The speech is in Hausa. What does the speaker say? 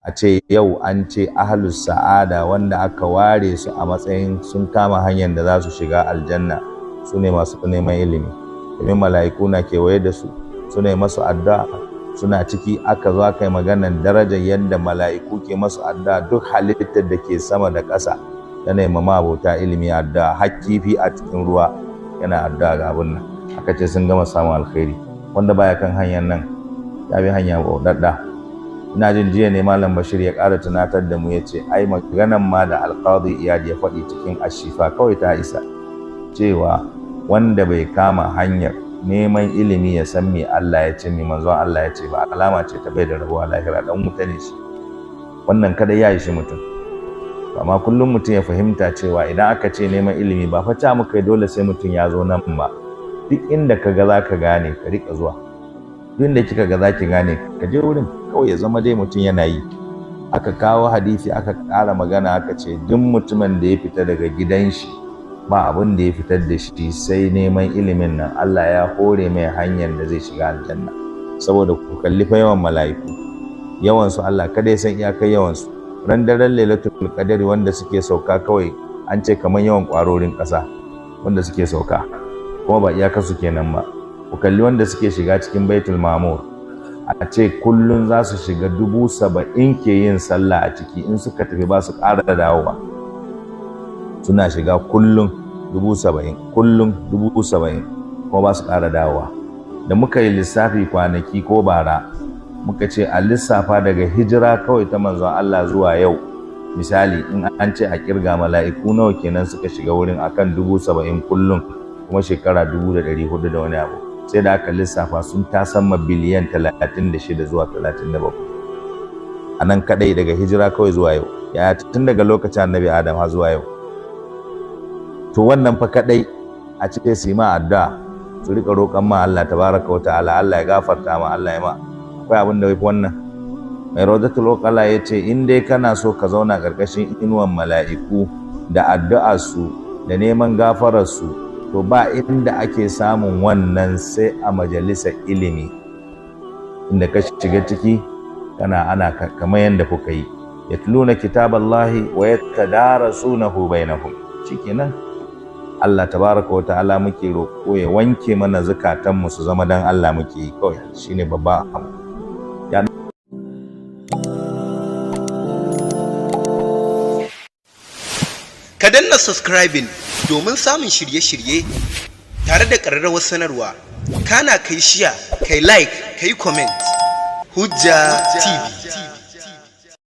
A ce yau an ce ahlus sa'ada, wanda aka ware su a matsayin sun kama hanyar da za su shiga aljanna, su ne masu neman ilimi, domin mala'iku na kewaye da su, su ne masu addu'a. Suna ciki aka zo aka yi maganar darajar yadda mala'iku ke masu addu'a, duk halittar da ke sama da ƙasa yana ma mabota ilimi addu'a, har kifi a cikin ruwa yana addu'a ga abin nan. Aka ce sun gama samun alkhairi. Wanda baya kan hanyar nan ya bi hanya bauɗaɗɗa. Ina jin jiya ne Malam Bashir ya ƙara tunatar da mu, ya ce ai maganan ma da Alƙadi Iyad ya faɗi cikin Ashifa kawai ta isa, cewa wanda bai kama hanyar neman ilimi ya san me Allah ya ce, me manzon Allah ya ce ba, alama ce ta bai da rabuwa lahira, dan wuta ne shi. Wannan kada ya ishi mutum. Amma kullum mutum ya fahimta cewa idan aka ce neman ilimi, ba fa ca muka dole sai mutum ya zo nan ba. Duk inda ka ga za ka gane, ka riƙa zuwa. Duk inda kika ga za ki gane, ka je wurin. Kawai ya zama dai mutum yana yi. Aka kawo hadisi, aka ƙara magana, aka ce duk mutumin da ya fita daga gidan shi ba abin da ya fitar da shi sai neman ilimin nan, Allah ya hore mai hanyar da zai shiga aljanna. Saboda ku kalli fa yawan mala'iku, yawan su Allah kada ya san iyakar yawan su. Ran daren Lailatul Qadari wanda suke sauka kawai an ce kamar yawan kwarorin ƙasa wanda suke sauka, kuma ba iyakar su kenan ba. Ku kalli wanda suke shiga cikin Baitul Mamur, a ce kullun za su shiga, 70,000 ke yin sallah a ciki, in suka tafi ba su ƙara dawowa. Suna shiga kullum 70,000, kullum 70,000, kuma ba su ƙara dawowa. Da muka yi lissafi kwanaki ko bara, muka ce a lissafa daga hijira kawai ta manzon Allah zuwa yau, misali in an ce a kirga mala'iku nawa kenan suka shiga wurin akan 70,000 kullum, kuma shekara 1400 da wani abu, sai da aka lissafa sun tasamma biliyan 36 zuwa 37 a nan kadai, daga hijira kawai zuwa yau, ya tun daga lokacin Annabi Adam har zuwa yau. To wannan fa kadai a ce su yi ma addu'a, su rika roƙon ma Allah tabaraka wa ta'ala, Allah ya gafarta ma, Allah ya ma. Akwai abin da yafi wannan? Mai Rawdatul Uqala ya ce in dai kana so ka zauna ƙarƙashin inuwan mala'iku da addu'ar su da neman gafarar su, to ba inda ake samun wannan sai a majalisar ilimi, inda ka shiga ciki kana ana kamar yadda kuka yi, yatluna kitaballahi wa yatadarasunahu bainahum. Shikenan. Allah tabaraka wa ta'ala muke roƙo ya wanke mana zukatanmu su zama dan Allah muke yi kawai, shine babban abu. Ya Ka danna subscribing domin samun shirye-shirye tare da ƙararrawar sanarwa. Kana kai share, kai like, kai comment. Hujja TV.